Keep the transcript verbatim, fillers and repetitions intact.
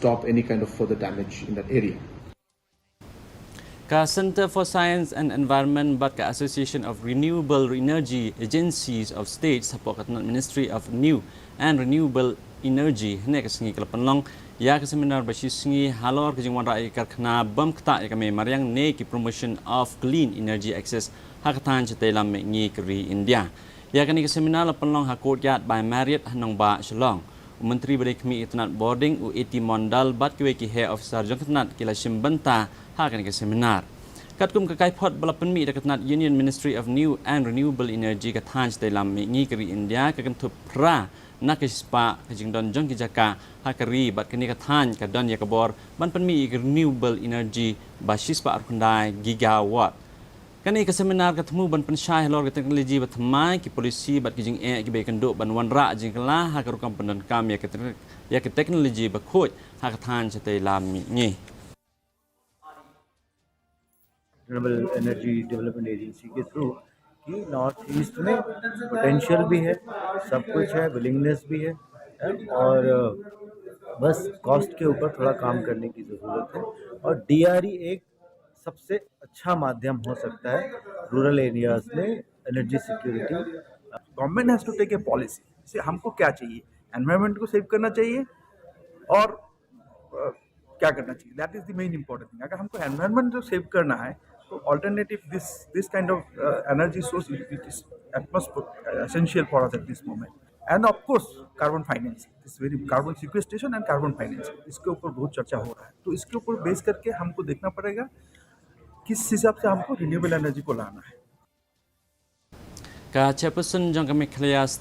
stop any kind of further damage in that area. Ka Centre for Science and Environment bad ka Association of Renewable Energy Agencies of States hapoh ka tnat Ministry of New and Renewable Energy hynne ka sngi ka la pynlong ïa ka seminar ba shi sngi halor ka jingwanrah ïa ka karkhana bym ktah ïa ka mei mariang ne ki promotion of clean energy access ha ka thaiñ shatei lam mihngi ka ri India. Ïa kane ka seminar la pynlong ha Courtyard by Marriott ha nongbah Shillong. U Myntri ba dei khmih ïa ka tnat bording u A T Mondal bad kiwei ki heh officer jong ka tnat ki la shim bynta ha kane ka seminar. Katkum ka kaiphod ba la pynmih da ka tnat Union Ministry of New and Renewable Energy, ka thaiñ shatei lam mihngi ka ri India ka kynthup phra na ka shispah ka jingdon jong ki jaka ha ka ri bad kane ka thaiñ ka don ïa ka bor ban pynmih ïa ka renewable energy ba shispah arphew khyndai gigawatt. Kane ka seminar ka thmu ban pynshai halor ka technology ba thymmai, ki policy bad ki jingeh kiba ïakynduh ban wanrah jingkylla ha ka rukom pyndonkam ïa ka te-, ïa ka technology ba khuid ha ka thaiñ shatei lam mihngi. रिन्यूएबल एनर्जी डेवलपमेंट एजेंसी के थ्रू कि नॉर्थ ईस्ट में पोटेंशियल भी है, सब कुछ है, विलिंगनेस भी है, है और बस कॉस्ट के ऊपर थोड़ा काम करने की ज़रूरत है। और डीआरई एक सबसे अच्छा माध्यम हो सकता है रूरल एरियाज में एनर्जी सिक्योरिटी। Government has to take a policy. से हमको क्या चाहिए, एनवायरनमेंट को सेव करना चाहिए और अ, क्या करना चाहिए, that is the main important thing. अगर हमको एनवायरनमेंट को सेव करना है तो alternative this this kind of energy source is utmost essential for us at this moment. And of course carbon financing, this very carbon sequestration and carbon financing, इसके ऊपर बहुत चर्चा हो रहा है। तो इसके ऊपर बेस करके हमको देखना पड़ेगा किस हिसाब से हमको रिन्यूएबल एनर्जी को लाना है। Ka chairperson jong ka Meghalaya State